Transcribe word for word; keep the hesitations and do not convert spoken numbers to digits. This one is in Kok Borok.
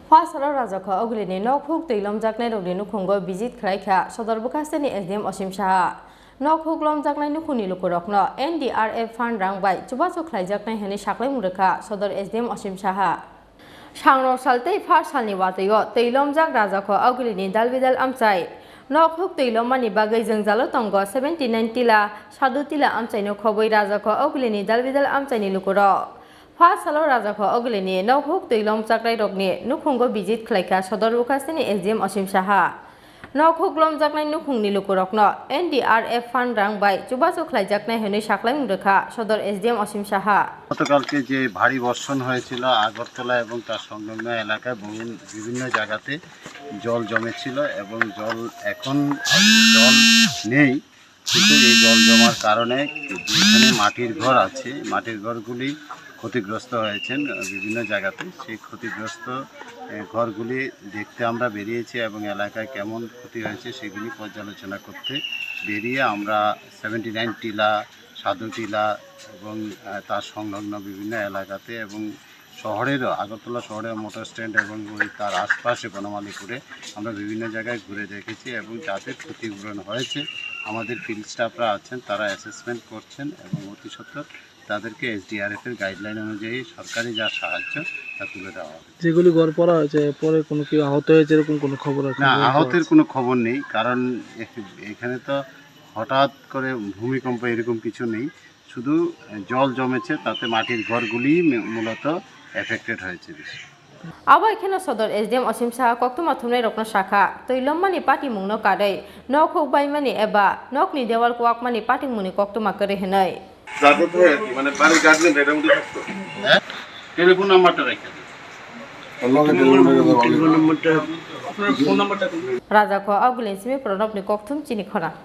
Phasalo Rajakho Ogulini nok huk twi lomjaknairokni nukhungo visit khlai kha Sodor Bwkhasteni S D M Osim Saha. Nok huk lomjaknai nukhungni lukurokno N D R F fund rang bai chubachu khlaijaknai hwnwi saklaimung rwkha Sodor S D M Osim Saha. Sangrok sal tei phar salni watwi-o twi lomjak Rajakho Ogulini dalbidal amchai. Nok huk twi lommani bagwi jwngjalo tongo seventy nine tila, Sadhu tila amchaino khobwi Rajakho Ogulini dalbidal amchaini lukurok. Phasalo Rajakho Ogulini nok huk twi lomjaknairokni nukhungo visit khlaikha Sodor Bwkhasteni S D M Osim Saha. Nok huk lomjaknai nukhungni lukurokno N D R F fund rang bai chubachu khlaijaknai hwnwi saklaimung rwkha Sodor S D M Osim Saha. গতকালকে যে ভারী বর্ষণ হয়েছিল, আগরতলা এবং তার সংলগ্ন এলাকায় বহু, বিভিন্ন জায়গাতে জল জমেছিল এবং জল এখন জল নেই, কিন্তু এই জল জমার কারণে যেখানে মাটির ঘর আছে, মাটির ঘরগুলি ক্ষতিগ্রস্ত হয়েছেন বিভিন্ন জায়গাতে। সেই ক্ষতিগ্রস্ত, এ, ঘরগুলি দেখতে আমরা বেরিয়েছি এবং এলাকায় কেমন ক্ষতি হয়েছে সেগুলি পর্যালোচনা করতে বেরিয়ে আমরা সেভেন্টি নাইন টিলা, সাধু টিলা এবং, আহ, তার সংলগ্ন বিভিন্ন এলাকাতে এবং শহরেরও, আগরতলা শহরের মোটর স্ট্যান্ড এবং ওই তার আশপাশে বনমালীপুরে আমরা বিভিন্ন জায়গায় ঘুরে দেখেছি এবং যাদের ক্ষতিপূরণ হয়েছে, আমাদের ফিল্ড স্টাফরা আছেন, তারা অ্যাসেসমেন্ট করছেন এবং অতি সত্বর তাদেরকে এসডিআরএফ এর গাইডলাইন অনুযায়ী সরকারি যা সাহায্য, তা তুলে দেওয়া হবে। যেগুলি ঘর পড়া হয়েছে, পরে কোনো কেউ আহত হয়েছে, এরকম কোনো খবর আছে? না, আহতের কোনো খবর নেই, কারণ এ-, এখানে তো হঠাৎ করে ভূমিকম্প এরকম কিছু নেই, শুধু জল জমেছে, তাতে মাটির ঘরগুলি মে-, মূলত এফেক্টেড হয়েছে বেশি। Abo hai kheno Sodor S D M Osim Saha koktwma thumnairokno sakha, twi lommani patimungno karwi nok huk baimani eba nokni dewal kuwakmani patimungni koktwma kwrwi hwnwi. যাতে থাকে আর কি, মানে বাড়ির গার্ডিয়ান এটা মধ্যে থাকতো। হ্যাঁ? টেলিফোন নাম্বারটা রেখে দিন। লগে telephone number. Rajakho Ogulini simi Pranobni kokthum chini khorang.